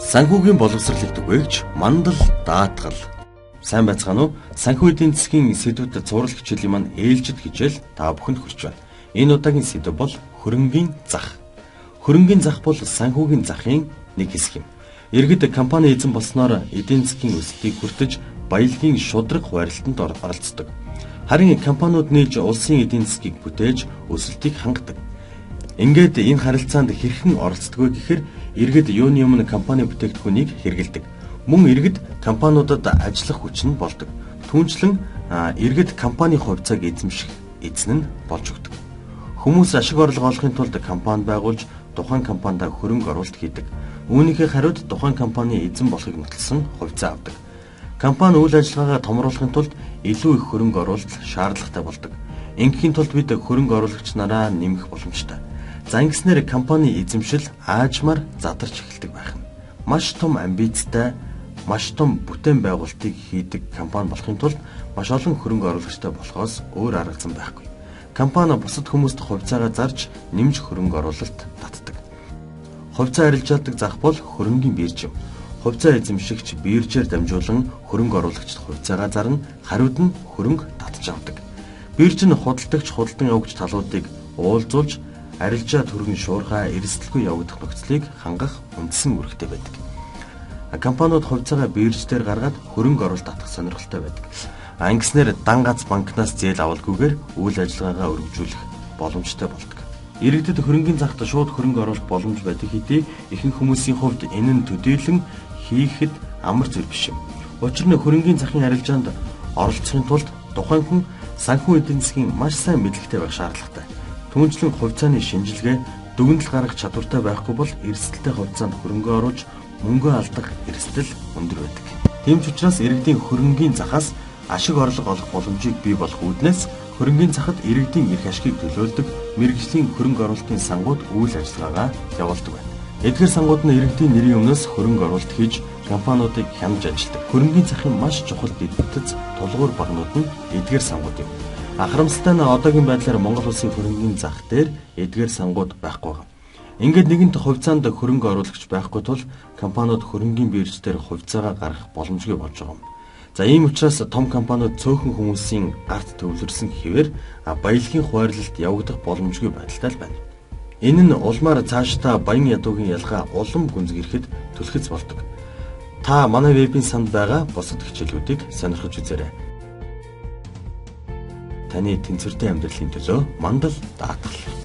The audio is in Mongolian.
Санхүүгийн боловсролыг түгээгч Мандал даатгал. Сайн байцгаана уу? Санхүү эдийн засгийн сэдвүүд цуврал хичээлийн маань ээлжид хичээл та бүхэнд хүрч байна. Энэ удаагийн сэдэв бол хөрөнгийн зах. Хөрөнгийн зах бол санхүүгийн захын нэг хэсэг юм. Иргэд компани эзэн болсноор эдийн засгийн өсөлтийг хүртэж баялагын шударга хуваарлтанд оролцдог. Харин компаниуд нээж улсын эдийн засгийг бүтээж өсөлтийг хангадаг. Ингээд энэ харилцаанд хэрхэн оролцдог вэ гэхээр иргэд юуны өмнө компани бүтээгдэхүүнийг хэрэглэдэг. Мөн иргэд компаниудад ажиллах хүч нь болдог. Түүнчлэн иргэд компани хувьцааг эзэмших эзэн нь болж өгдөг. Хүмүүс ашиг орлого олохын тулд компани байгуулж тухайн компанида хөрөнгө оруулалт хийдэг. Үүнийхээ хариуд тухайн компани эзэн болохыг нотолсон хувьцаа авдаг. Компани үйл ажиллагаагаа томруулахын тулд илүү их хөрөнгө оруулалт шаардлагатай болдог. Ингэхийн тулд бид хөрөнгө оруулагч нараа нэмэх боломжтой. За ингэснээр компани эзэмшил аажмаар задарч эхэлдэг байх нь. Маш том амбицтай, маш том бүтээн байгуулалтыг хийдэг компани болохын тулд маш олон хөрөнгө оруулагчтай болохоос өөр арга зам байхгүй. Компани бусад хүмүүст хувьцаагаа зарж нэмж хөрөнгө оруулалт татдаг. Хувьцаа арилжаадаг зах бол хөрөнгийн бирж юм. Хувьцаа эзэмшигч биржээр дамжуулан хөрөнгө оруулагчид хувьцаагаа зарна, хариуд нь хөрөнгө татж авдаг. Бирж нь худалдагч, худалдан авагч талуудыг уулзуулж арилжаа түргэн шуурхай эрсдэлгүй явагдах нөхцөлийг хангах үндсэн үүрэгтэй байдаг. Компаниуд хувьцаагаа бирж дээр гаргаад хөрөнгө оруулалт татах сонирхолтой байдаг. Ингэснээр дан гац банкнаас зээл авалгүйгээр үйл ажиллагаагаа өргөжүүлэх боломжтой болдог. Иргэдэд хөрөнгийн захад шууд хөрөнгө оруулах боломж байдаг хэдий ихэнх хүмүүсийн хувьд энэ нь төдийлөн хийхэд амар зүйл биш юм. Учир нь хөрөнгийн захын арилжаанд оролцохын тулд тухайн хүн санхүү эдийн засгийн маш сайн мэдлэгтэй байх шаардлагатай. Түүнчлэн хувьцааны шинжилгээ дүгнэлт гаргах чадвартай байхгүй бол эрсдэлтэй хувьцаанд хөрөнгө оруулж мөнгөө алдах эрсдэл өндөр байдаг. Тийм ч учраас иргэдийн хөрөнгийн захаас ашиг орлого олох боломжийг бий болох үүднээс хөрөнгийн захад иргэдийн эрх ашигыг төлөөлдөг мэргэжлийн хөрөнгө оруулалтын сангууд үйл ажиллагаагаа явуулдаг байна. Эдгээр сангууд нь иргэдийн нэрийн өмнөөс хөрөнгө оруулалт хийж компаниудыг хянаж ажилладаг. Хөрөнгийн захын маш чухал дэд бүтэц тулгуур багнууд нь эдгээр сангууд юм. Харамсалтай нь одоогийн байдлаар Монгол улсын хөрөнгийн зах дээр эдгээр сангууд байхгүй байгаа. Ингээд нэгэнт хувьцаанд хөрөнгө оруулагч байхгүй тул компаниуд хөрөнгийн бирж дээр хувьцаагаа гаргах боломжгүй болж байгаа юм. За ийм учраас том компаниуд цөөхөн хүмүүсийн гарт төвлөрсөн хэвээр баялагын хуваарлалт явагдах боломжгүй байдалтай л байна. Энэ нь улмаар цаашдаа баян ядуугийн ялгаа улам гүнзгийрэхэд түлхэц болдог. Та манай вебийн санд байгаа бусад хичээлүүдийг сонирхож үзээрэй. Таны тэнцвэртэй амьдралын төлөө Мандал даатгал.